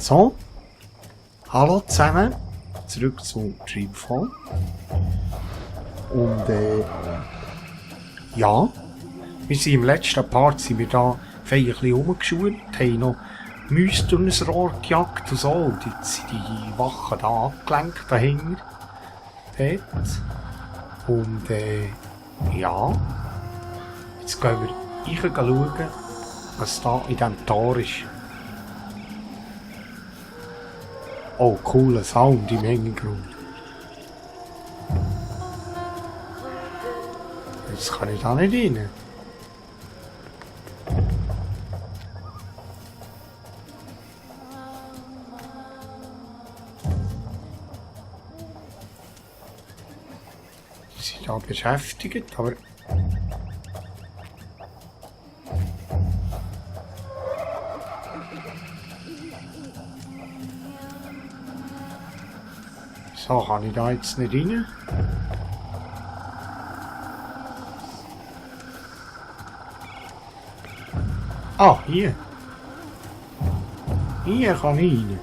So, hallo zusammen, zurück zu Dreamfall. Und ja, wir sind im letzten Part sind wir da fein ein bisschen rumgeschult, haben noch Mäuse durch ein Rohr gejagt und so, und jetzt sind die Wachen da abgelenkt dahinter. Dort. Und ja, jetzt gehen wir schauen, was da in diesem Tor ist. Oh, cooler Sound im Hintergrund. Jetzt kann ich da nicht rein. Sie sind da beschäftigt, aber... So, kann ich da jetzt nicht rein? Ah, hier. Hier kann ich rein.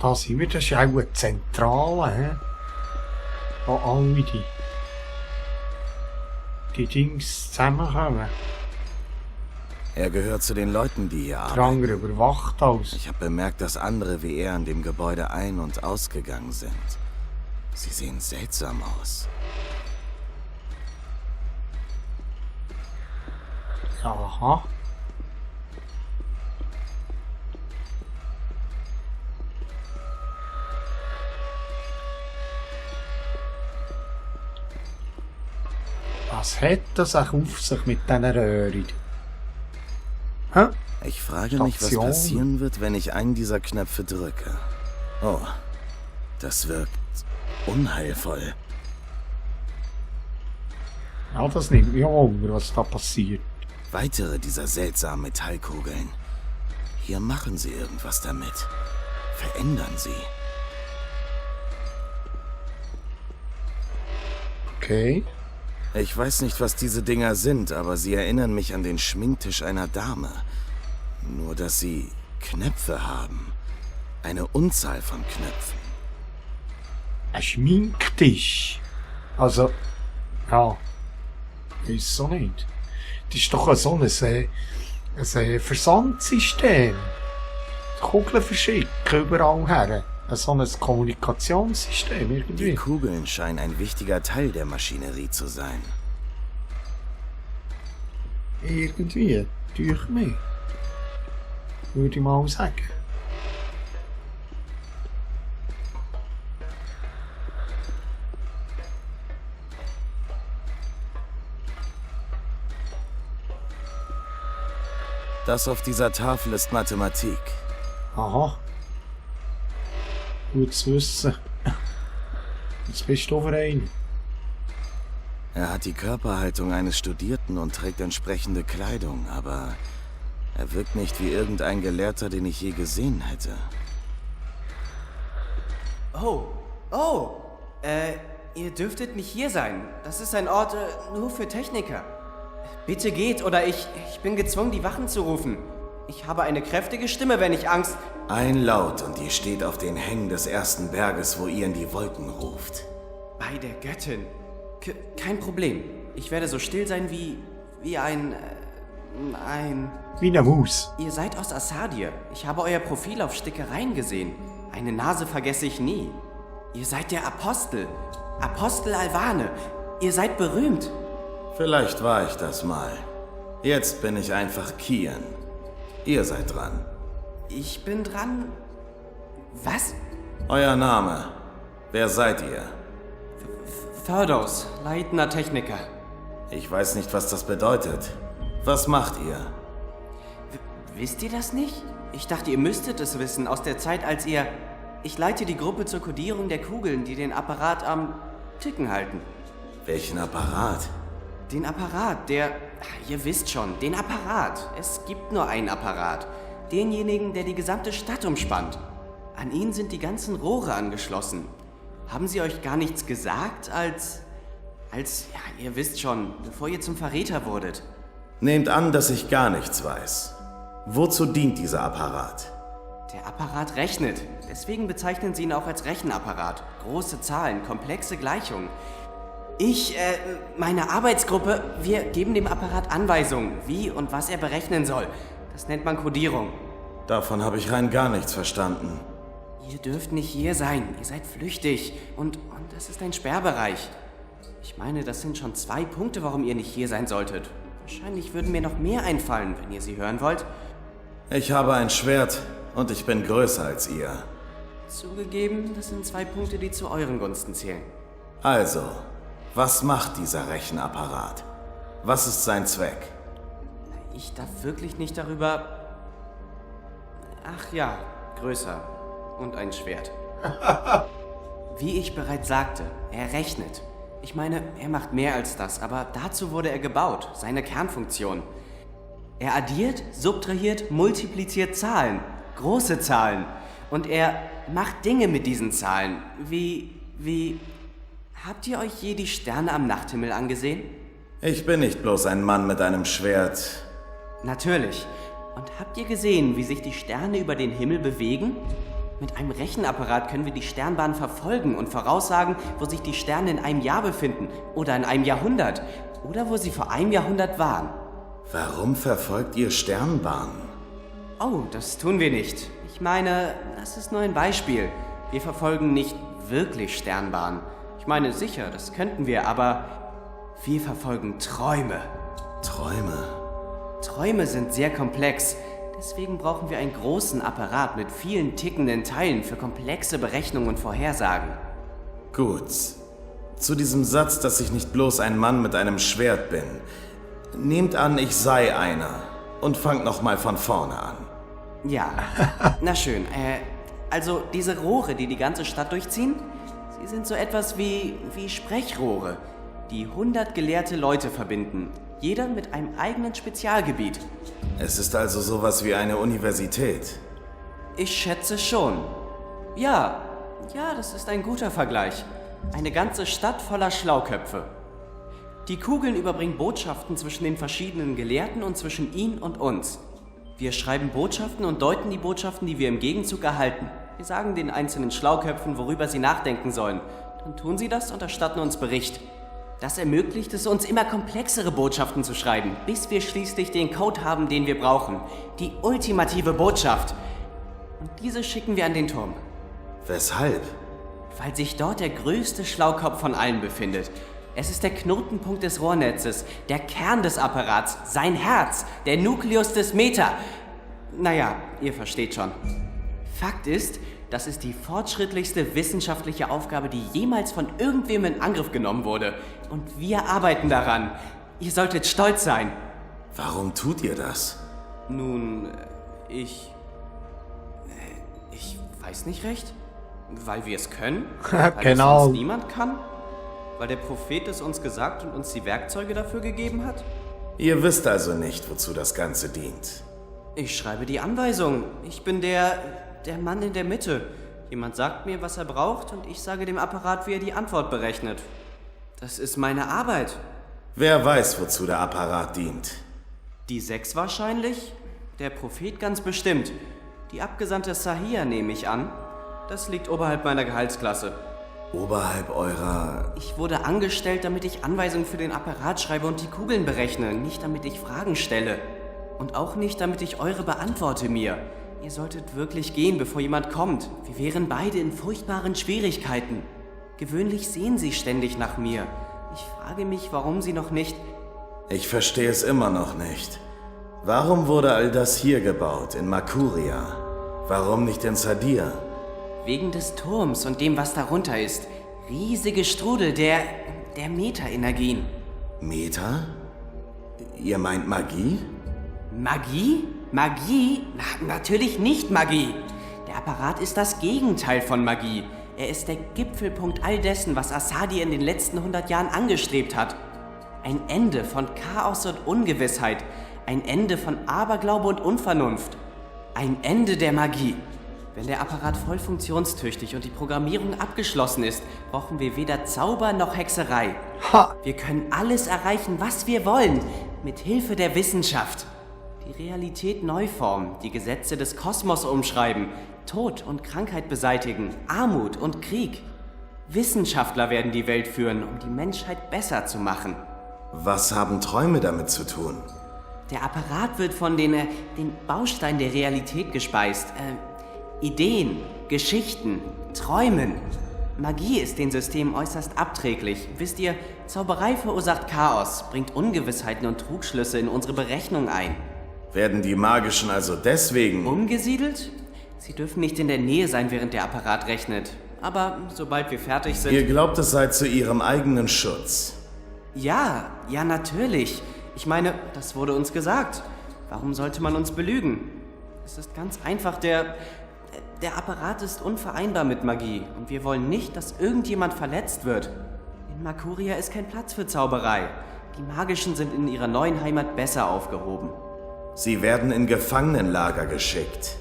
Da sind wir, das ist auch eine Zentrale, wo alle die Dings zusammenkommen. Er gehört zu den Leuten, die hier Der arbeiten. andere überwacht alles. Ich habe bemerkt, dass andere wie er an dem Gebäude ein- und ausgegangen sind. Sie sehen seltsam aus. Aha. Was hat das auch auf sich mit diesen Röhren? Hä? Ich frage mich, was Station. passieren wird, wenn ich einen dieser Knöpfe drücke. Oh, das wirkt unheilvoll. Ja, das nimmt mich Wunder, was da passiert. Weitere dieser seltsamen Metallkugeln. Hier machen sie irgendwas damit. Verändern sie. Okay. Ich weiß nicht, was diese Dinger sind, aber sie erinnern mich an den Schminktisch einer Dame. Nur, dass sie Knöpfe haben. Eine Unzahl von Knöpfen. Ein Schminktisch. Also, ja. Ist so nicht. Das ist doch so ein Versandsystem. Die Kugeln verschicken überall her. So ein Kommunikationssystem Die irgendwie. Kugeln scheinen ein wichtiger Teil der Maschinerie zu sein. Irgendwie. Durch mich. Würde ich mal sagen. Das auf dieser Tafel ist Mathematik. Aha. Gut zu wissen. Jetzt bist du für einen. Er hat die Körperhaltung eines Studierten und trägt entsprechende Kleidung, aber er wirkt nicht wie irgendein Gelehrter, den ich je gesehen hätte. Ihr dürftet nicht hier sein. Das ist ein Ort nur für Techniker. Bitte geht, oder ich bin gezwungen, die Wachen zu rufen. Ich habe eine kräftige Stimme, wenn ich Angst... Ein Laut und ihr steht auf den Hängen des ersten Berges, wo ihr in die Wolken ruft. Bei der Göttin. Kein Problem. Ich werde so still sein wie ein... Wie eine Maus. Ihr seid aus Assadir. Ich habe euer Profil auf Stickereien gesehen. Eine Nase vergesse ich nie. Ihr seid der Apostel. Apostel Alvane. Ihr seid berühmt. Vielleicht war ich das mal. Jetzt bin ich einfach Kian. Ihr seid dran. Ich bin dran. Was? Euer Name. Wer seid ihr? Thurdos, leitender Techniker. Ich weiß nicht, was das bedeutet. Was macht ihr? Wisst ihr das nicht? Ich dachte, ihr müsstet es wissen, aus der Zeit, als ihr... Ich leite die Gruppe zur Kodierung der Kugeln, die den Apparat am Ticken halten. Welchen Apparat? Den Apparat, der... Ihr wisst schon, den Apparat. Es gibt nur einen Apparat. Denjenigen, der die gesamte Stadt umspannt. An ihn sind die ganzen Rohre angeschlossen. Haben sie euch gar nichts gesagt, als... Ja, ihr wisst schon, bevor ihr zum Verräter wurdet? Nehmt an, dass ich gar nichts weiß. Wozu dient dieser Apparat? Der Apparat rechnet. Deswegen bezeichnen sie ihn auch als Rechenapparat. Große Zahlen, komplexe Gleichungen. Meine Arbeitsgruppe, wir geben dem Apparat Anweisungen, wie und was er berechnen soll. Das nennt man Kodierung. Davon habe ich rein gar nichts verstanden. Ihr dürft nicht hier sein. Ihr seid flüchtig. Und das ist ein Sperrbereich. Ich meine, das sind schon 2 Punkte, warum ihr nicht hier sein solltet. Wahrscheinlich würden mir noch mehr einfallen, wenn ihr sie hören wollt. Ich habe ein Schwert und ich bin größer als ihr. Zugegeben, das sind 2 Punkte, die zu euren Gunsten zählen. Also, was macht dieser Rechenapparat? Was ist sein Zweck? Ich darf wirklich nicht darüber... Ach ja, größer. Und ein Schwert. Wie ich bereits sagte, er rechnet. Ich meine, er macht mehr als das, aber dazu wurde er gebaut, seine Kernfunktion. Er addiert, subtrahiert, multipliziert Zahlen, große Zahlen. Und er macht Dinge mit diesen Zahlen, wie... Habt ihr euch je die Sterne am Nachthimmel angesehen? Ich bin nicht bloß ein Mann mit einem Schwert. Natürlich. Und habt ihr gesehen, wie sich die Sterne über den Himmel bewegen? Mit einem Rechenapparat können wir die Sternbahn verfolgen und voraussagen, wo sich die Sterne in einem Jahr befinden oder in einem Jahrhundert oder wo sie vor einem Jahrhundert waren. Warum verfolgt ihr Sternbahnen? Oh, das tun wir nicht. Ich meine, das ist nur ein Beispiel. Wir verfolgen nicht wirklich Sternbahnen. Ich meine, sicher, das könnten wir, aber wir verfolgen Träume. Träume? Träume sind sehr komplex. Deswegen brauchen wir einen großen Apparat mit vielen tickenden Teilen für komplexe Berechnungen und Vorhersagen. Gut. Zu diesem Satz, dass ich nicht bloß ein Mann mit einem Schwert bin. Nehmt an, ich sei einer. Und fangt nochmal von vorne an. Ja, na schön. Also diese Rohre, die die ganze Stadt durchziehen, sie sind so etwas wie Sprechrohre, die 100 gelehrte Leute verbinden. Jeder mit einem eigenen Spezialgebiet. Es ist also sowas wie eine Universität. Ich schätze schon. Ja, das ist ein guter Vergleich. Eine ganze Stadt voller Schlauköpfe. Die Kugeln überbringen Botschaften zwischen den verschiedenen Gelehrten und zwischen ihnen und uns. Wir schreiben Botschaften und deuten die Botschaften, die wir im Gegenzug erhalten. Wir sagen den einzelnen Schlauköpfen, worüber sie nachdenken sollen. Dann tun sie das und erstatten uns Bericht. Das ermöglicht es uns, immer komplexere Botschaften zu schreiben, bis wir schließlich den Code haben, den wir brauchen. Die ultimative Botschaft. Und diese schicken wir an den Turm. Weshalb? Weil sich dort der größte Schlaukopf von allen befindet. Es ist der Knotenpunkt des Rohrnetzes, der Kern des Apparats, sein Herz, der Nucleus des Meta. Naja, ihr versteht schon. Fakt ist, das ist die fortschrittlichste wissenschaftliche Aufgabe, die jemals von irgendwem in Angriff genommen wurde. Und wir arbeiten daran. Ihr solltet stolz sein. Warum tut ihr das? Nun, ich weiß nicht recht. Weil wir es können? Weil Genau. es sonst niemand kann? Weil der Prophet es uns gesagt und uns die Werkzeuge dafür gegeben hat? Ihr wisst also nicht, wozu das Ganze dient. Ich schreibe die Anweisungen. Ich bin der Mann in der Mitte. Jemand sagt mir, was er braucht, und ich sage dem Apparat, wie er die Antwort berechnet. Das ist meine Arbeit. Wer weiß, wozu der Apparat dient? Die 6 wahrscheinlich? Der Prophet ganz bestimmt. Die Abgesandte Sahia nehme ich an. Das liegt oberhalb meiner Gehaltsklasse. Oberhalb eurer... Ich wurde angestellt, damit ich Anweisungen für den Apparat schreibe und die Kugeln berechne, nicht damit ich Fragen stelle. Und auch nicht, damit ich eure beantworte mir. Ihr solltet wirklich gehen, bevor jemand kommt. Wir wären beide in furchtbaren Schwierigkeiten. Gewöhnlich sehen sie ständig nach mir. Ich frage mich, warum sie noch nicht... Ich verstehe es immer noch nicht. Warum wurde all das hier gebaut, in Makuria? Warum nicht in Sadir? Wegen des Turms und dem, was darunter ist. Riesige Strudel der Meta-Energien. Meta? Ihr meint Magie? Magie? Magie? Natürlich nicht Magie. Der Apparat ist das Gegenteil von Magie. Er ist der Gipfelpunkt all dessen, was Asadi in den letzten 100 Jahren angestrebt hat. Ein Ende von Chaos und Ungewissheit. Ein Ende von Aberglaube und Unvernunft. Ein Ende der Magie. Wenn der Apparat voll funktionstüchtig und die Programmierung abgeschlossen ist, brauchen wir weder Zauber noch Hexerei. Ha! Wir können alles erreichen, was wir wollen, mit Hilfe der Wissenschaft. Die Realität neu formen, die Gesetze des Kosmos umschreiben, Tod und Krankheit beseitigen, Armut und Krieg. Wissenschaftler werden die Welt führen, um die Menschheit besser zu machen. Was haben Träume damit zu tun? Der Apparat wird von den Bausteinen der Realität gespeist. Ideen, Geschichten, Träumen. Magie ist den Systemen äußerst abträglich. Wisst ihr, Zauberei verursacht Chaos, bringt Ungewissheiten und Trugschlüsse in unsere Berechnung ein. Werden die Magischen also deswegen... Umgesiedelt? Sie dürfen nicht in der Nähe sein, während der Apparat rechnet. Aber sobald wir fertig sind... Ihr glaubt, es sei zu ihrem eigenen Schutz. Ja, natürlich. Ich meine, das wurde uns gesagt. Warum sollte man uns belügen? Es ist ganz einfach, der Apparat ist unvereinbar mit Magie und wir wollen nicht, dass irgendjemand verletzt wird. In Makuria ist kein Platz für Zauberei. Die Magischen sind in ihrer neuen Heimat besser aufgehoben. Sie werden in Gefangenenlager geschickt.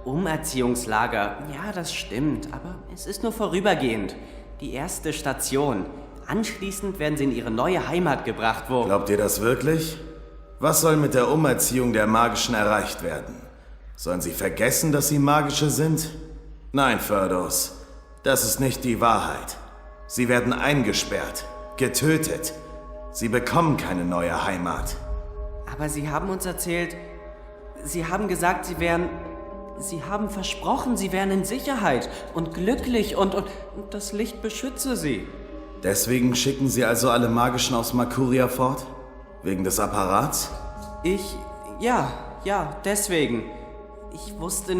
Umerziehungslager, ja, das stimmt, aber es ist nur vorübergehend. Die erste Station. Anschließend werden sie in ihre neue Heimat gebracht, wo... Glaubt ihr das wirklich? Was soll mit der Umerziehung der Magischen erreicht werden? Sollen sie vergessen, dass sie Magische sind? Nein, Ferdos, das ist nicht die Wahrheit. Sie werden eingesperrt, getötet. Sie bekommen keine neue Heimat. Aber Sie haben uns erzählt, Sie haben gesagt, Sie haben versprochen, Sie wären in Sicherheit und glücklich und das Licht beschütze Sie. Deswegen schicken sie also alle Magischen aus Makuria fort? Wegen des Apparats? Ja, deswegen. Ich wusste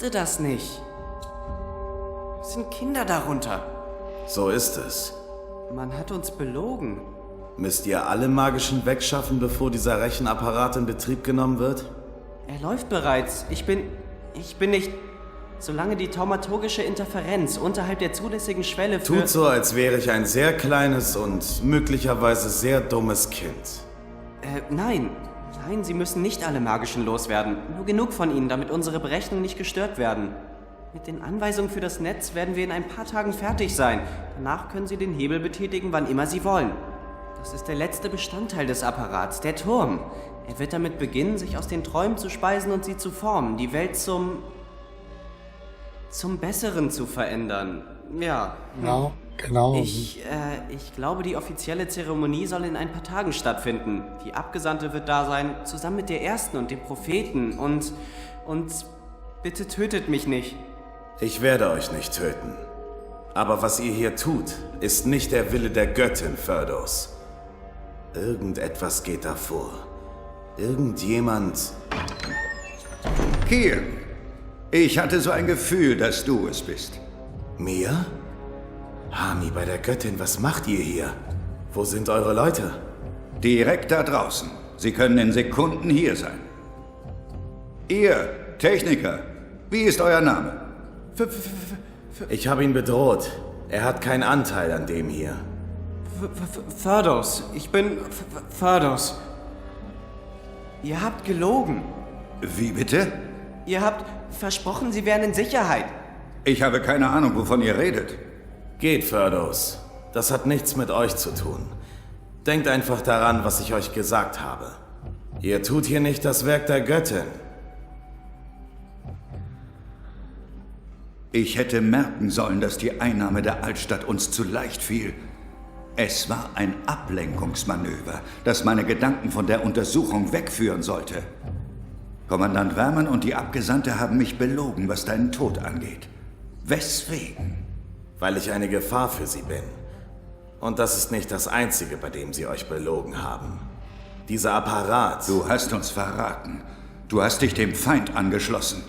das nicht. Es sind Kinder darunter. So ist es. Man hat uns belogen. Müsst ihr alle Magischen wegschaffen, bevor dieser Rechenapparat in Betrieb genommen wird? Er läuft bereits. Ich bin nicht... Solange die taumaturgische Interferenz unterhalb der zulässigen Schwelle für... Tut so, als wäre ich ein sehr kleines und möglicherweise sehr dummes Kind. Nein, Sie müssen nicht alle Magischen loswerden. Nur genug von ihnen, damit unsere Berechnungen nicht gestört werden. Mit den Anweisungen für das Netz werden wir in ein paar Tagen fertig sein. Danach können Sie den Hebel betätigen, wann immer Sie wollen. Das ist der letzte Bestandteil des Apparats, der Turm. Er wird damit beginnen, sich aus den Träumen zu speisen und sie zu formen, die Welt zum Besseren zu verändern. Ja. Ja, genau. Ich glaube, die offizielle Zeremonie soll in ein paar Tagen stattfinden. Die Abgesandte wird da sein, zusammen mit der Ersten und dem Propheten. Und bitte tötet mich nicht. Ich werde euch nicht töten. Aber was ihr hier tut, ist nicht der Wille der Göttin, Ferdos. Irgendetwas geht da vor. Irgendjemand... Kiel, ich hatte so ein Gefühl, dass du es bist. Mir? Hami, bei der Göttin, was macht ihr hier? Wo sind eure Leute? Direkt da draußen. Sie können in Sekunden hier sein. Ihr, Techniker, wie ist euer Name? Ich habe ihn bedroht. Er hat keinen Anteil an dem hier. Ferdos. Ich bin Ferdos. Ihr habt gelogen. Wie bitte? Ihr habt versprochen, Sie wären in Sicherheit. Ich habe keine Ahnung, wovon ihr redet. Geht, Ferdos. Das hat nichts mit euch zu tun. Denkt einfach daran, was ich euch gesagt habe. Ihr tut hier nicht das Werk der Göttin. Ich hätte merken sollen, dass die Einnahme der Altstadt uns zu leicht fiel. Es war ein Ablenkungsmanöver, das meine Gedanken von der Untersuchung wegführen sollte. Kommandant Verman und die Abgesandte haben mich belogen, was deinen Tod angeht. Weswegen? Weil ich eine Gefahr für sie bin. Und das ist nicht das Einzige, bei dem sie euch belogen haben. Dieser Apparat... Du hast uns verraten. Du hast dich dem Feind angeschlossen.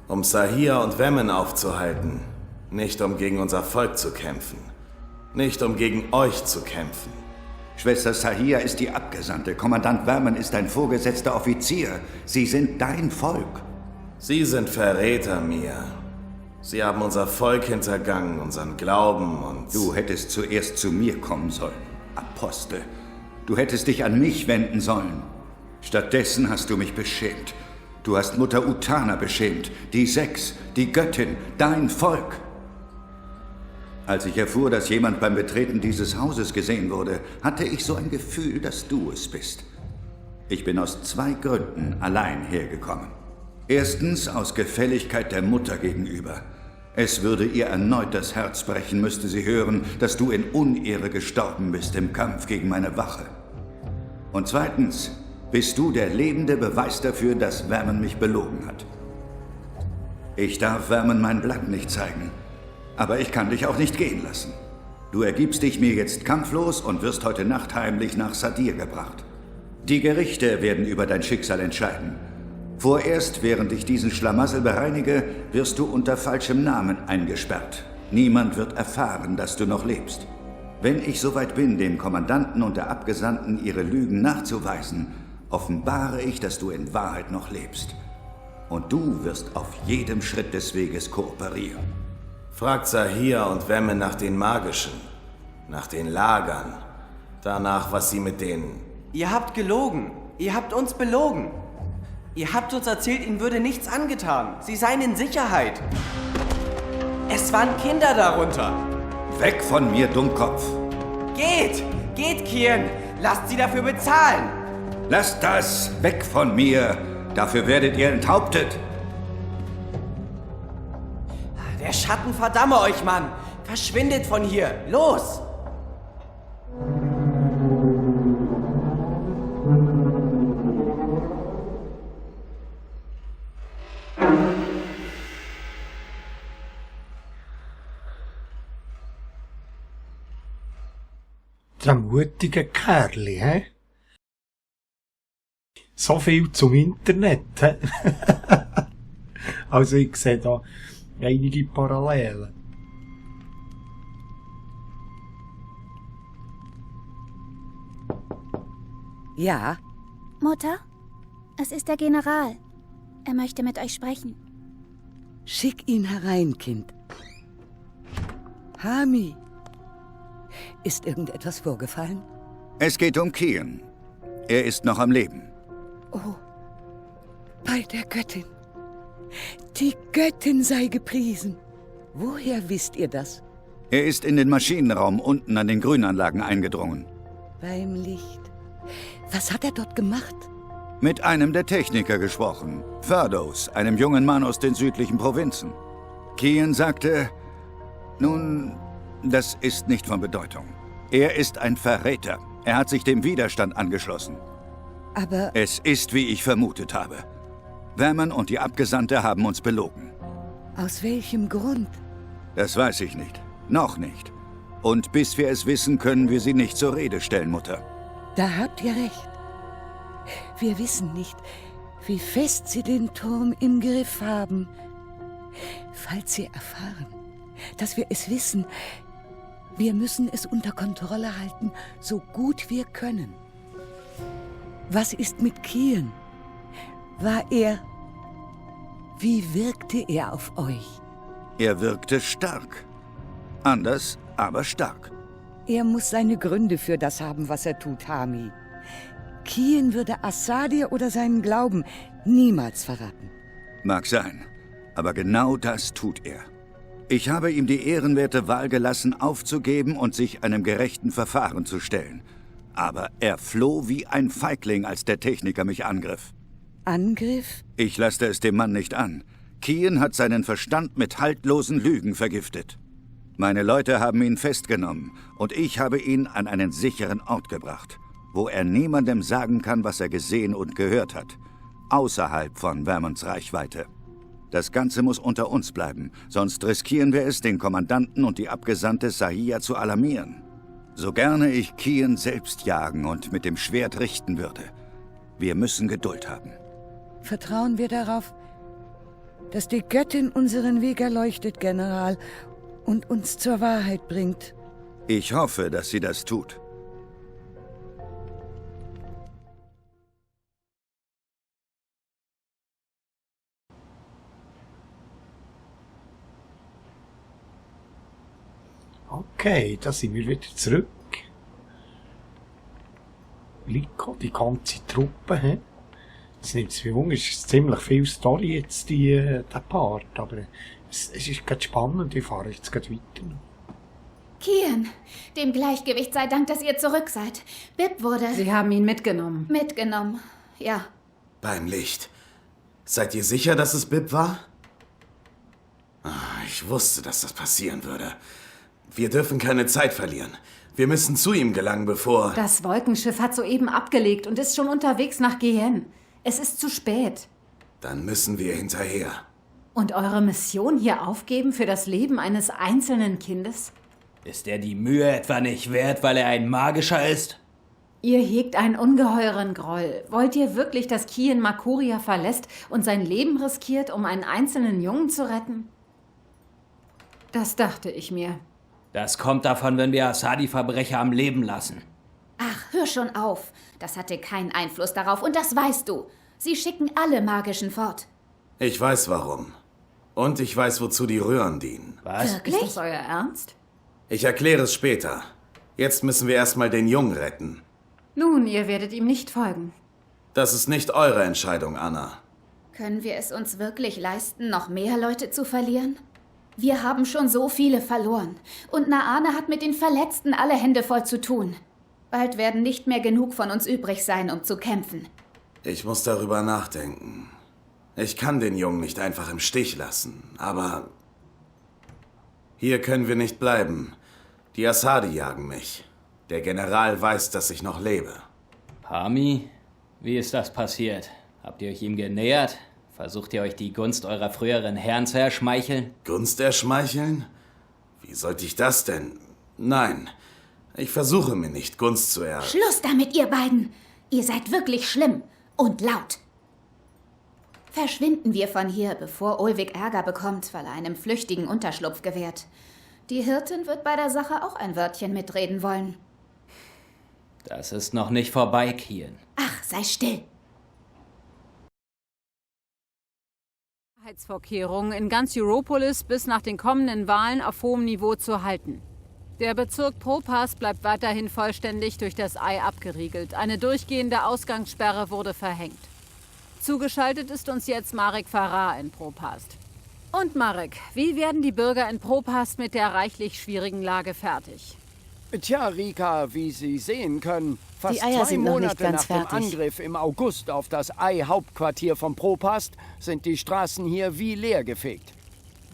Um Sahir und Wemmen aufzuhalten. Nicht um gegen unser Volk zu kämpfen. Nicht um gegen euch zu kämpfen. Schwester Sahir ist die Abgesandte. Kommandant Verman ist ein vorgesetzter Offizier. Sie sind dein Volk. Sie sind Verräter, Mir. Sie haben unser Volk hintergangen, unseren Glauben und... Du hättest zuerst zu mir kommen sollen, Apostel. Du hättest dich an mich wenden sollen. Stattdessen hast du mich beschämt. Du hast Mutter Utana beschämt, die Sechs, die Göttin, dein Volk. Als ich erfuhr, dass jemand beim Betreten dieses Hauses gesehen wurde, hatte ich so ein Gefühl, dass du es bist. Ich bin aus 2 Gründen allein hergekommen. Erstens aus Gefälligkeit der Mutter gegenüber. Es würde ihr erneut das Herz brechen, müsste sie hören, dass du in Unehre gestorben bist im Kampf gegen meine Wache. Und zweitens bist du der lebende Beweis dafür, dass Verman mich belogen hat. Ich darf Verman mein Blatt nicht zeigen, aber ich kann dich auch nicht gehen lassen. Du ergibst dich mir jetzt kampflos und wirst heute Nacht heimlich nach Sadir gebracht. Die Gerichte werden über dein Schicksal entscheiden. Vorerst, während ich diesen Schlamassel bereinige, wirst du unter falschem Namen eingesperrt. Niemand wird erfahren, dass du noch lebst. Wenn ich soweit bin, dem Kommandanten und der Abgesandten ihre Lügen nachzuweisen, offenbare ich, dass du in Wahrheit noch lebst. Und du wirst auf jedem Schritt des Weges kooperieren. Fragt Sahir und Wemmen nach den Magischen, nach den Lagern, danach, was sie mit denen... Ihr habt gelogen. Ihr habt uns belogen. Ihr habt uns erzählt, ihnen würde nichts angetan. Sie seien in Sicherheit. Es waren Kinder darunter. Weg von mir, Dummkopf! Geht! Geht, Kian! Lasst sie dafür bezahlen! Lasst das! Weg von mir! Dafür werdet ihr enthauptet! Der Schatten verdamme euch, Mann! Verschwindet von hier! Los! Der mutige Kerli, hä? So viel zum Internet, hä? Also ich sehe da einige Parallelen. Ja? Mutter, es ist der General. Er möchte mit euch sprechen. Schick ihn herein, Kind. Hami, ist irgendetwas vorgefallen? Es geht um Kian. Er ist noch am Leben. Oh, bei der Göttin. Die Göttin sei gepriesen. Woher wisst ihr das? Er ist in den Maschinenraum unten an den Grünanlagen eingedrungen. Beim Licht. Was hat er dort gemacht? Mit einem der Techniker gesprochen. Ferdows, einem jungen Mann aus den südlichen Provinzen. Kian sagte, nun, das ist nicht von Bedeutung. Er ist ein Verräter. Er hat sich dem Widerstand angeschlossen. Aber... Es ist, wie ich vermutet habe. Verman und die Abgesandte haben uns belogen. Aus welchem Grund? Das weiß ich nicht. Noch nicht. Und bis wir es wissen, können wir sie nicht zur Rede stellen, Mutter. Da habt ihr recht. Wir wissen nicht, wie fest sie den Turm im Griff haben. Falls sie erfahren, dass wir es wissen, wir müssen es unter Kontrolle halten, so gut wir können. Was ist mit Kian? War er... Wie wirkte er auf euch? Er wirkte stark. Anders, aber stark. Er muss seine Gründe für das haben, was er tut, Hami. Kian würde Assadir oder seinen Glauben niemals verraten. Mag sein, aber genau das tut er. Ich habe ihm die ehrenwerte Wahl gelassen, aufzugeben und sich einem gerechten Verfahren zu stellen. Aber er floh wie ein Feigling, als der Techniker mich angriff. Angriff? Ich lasste es dem Mann nicht an. Kian hat seinen Verstand mit haltlosen Lügen vergiftet. Meine Leute haben ihn festgenommen und ich habe ihn an einen sicheren Ort gebracht, wo er niemandem sagen kann, was er gesehen und gehört hat, außerhalb von Vermans Reichweite. Das Ganze muss unter uns bleiben, sonst riskieren wir es, den Kommandanten und die Abgesandte Sahir zu alarmieren. So gerne ich Kian selbst jagen und mit dem Schwert richten würde. Wir müssen Geduld haben. Vertrauen wir darauf, dass die Göttin unseren Weg erleuchtet, General, und uns zur Wahrheit bringt. Ich hoffe, dass sie das tut. Okay, da sind wir wieder zurück. Liko, die ganze Truppe, he? Jetzt nimmt es mich wunder, es ist ziemlich viel Story jetzt, der Part, aber es ist gerade spannend, ich fahre jetzt gerade weiter. Kian, dem Gleichgewicht sei Dank, dass ihr zurück seid. Bib wurde... Sie haben ihn mitgenommen. Mitgenommen, ja. Beim Licht. Seid ihr sicher, dass es Bib war? Ich wusste, dass das passieren würde. Wir dürfen keine Zeit verlieren. Wir müssen zu ihm gelangen, bevor... Das Wolkenschiff hat soeben abgelegt und ist schon unterwegs nach Gien. Es ist zu spät. Dann müssen wir hinterher. Und eure Mission hier aufgeben für das Leben eines einzelnen Kindes? Ist er die Mühe etwa nicht wert, weil er ein Magischer ist? Ihr hegt einen ungeheuren Groll. Wollt ihr wirklich, dass Kian Makuria verlässt und sein Leben riskiert, um einen einzelnen Jungen zu retten? Das dachte ich mir. Das kommt davon, wenn wir Assad die Verbrecher am Leben lassen. Ach, hör schon auf. Das hatte keinen Einfluss darauf und das weißt du. Sie schicken alle Magischen fort. Ich weiß warum. Und ich weiß, wozu die Röhren dienen. Was? Ist das euer Ernst? Ich erkläre es später. Jetzt müssen wir erstmal den Jungen retten. Nun, ihr werdet ihm nicht folgen. Das ist nicht eure Entscheidung, Anna. Können wir es uns wirklich leisten, noch mehr Leute zu verlieren? Wir haben schon so viele verloren. Und Naane hat mit den Verletzten alle Hände voll zu tun. Bald werden nicht mehr genug von uns übrig sein, um zu kämpfen. Ich muss darüber nachdenken. Ich kann den Jungen nicht einfach im Stich lassen, aber... Hier können wir nicht bleiben. Die Assadi jagen mich. Der General weiß, dass ich noch lebe. Pami, wie ist das passiert? Habt ihr euch ihm genähert? Versucht ihr euch die Gunst eurer früheren Herren zu erschmeicheln? Gunst erschmeicheln? Wie sollte ich das denn? Nein, ich versuche mir nicht Gunst zu Schluss damit, ihr beiden! Ihr seid wirklich schlimm und laut. Verschwinden wir von hier, bevor Ulvik Ärger bekommt, weil er einem Flüchtigen Unterschlupf gewährt. Die Hirtin wird bei der Sache auch ein Wörtchen mitreden wollen. Das ist noch nicht vorbei, Kian. Ach, sei still. Sicherheitsvorkehrungen in ganz Europolis bis nach den kommenden Wahlen auf hohem Niveau zu halten. Der Bezirk Propas bleibt weiterhin vollständig durch das Ei abgeriegelt. Eine durchgehende Ausgangssperre wurde verhängt. Zugeschaltet ist uns jetzt Marek Farah in Propast. Und Marek, wie werden die Bürger in Propast mit der reichlich schwierigen Lage fertig? Tja, Rika, wie Sie sehen können, fast Die Eier 2 sind noch nicht Monate ganz nach dem fertig. Angriff im August auf das Ei-Hauptquartier von Propast sind die Straßen hier wie leergefegt.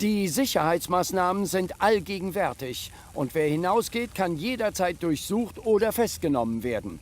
Die Sicherheitsmaßnahmen sind allgegenwärtig und wer hinausgeht, kann jederzeit durchsucht oder festgenommen werden.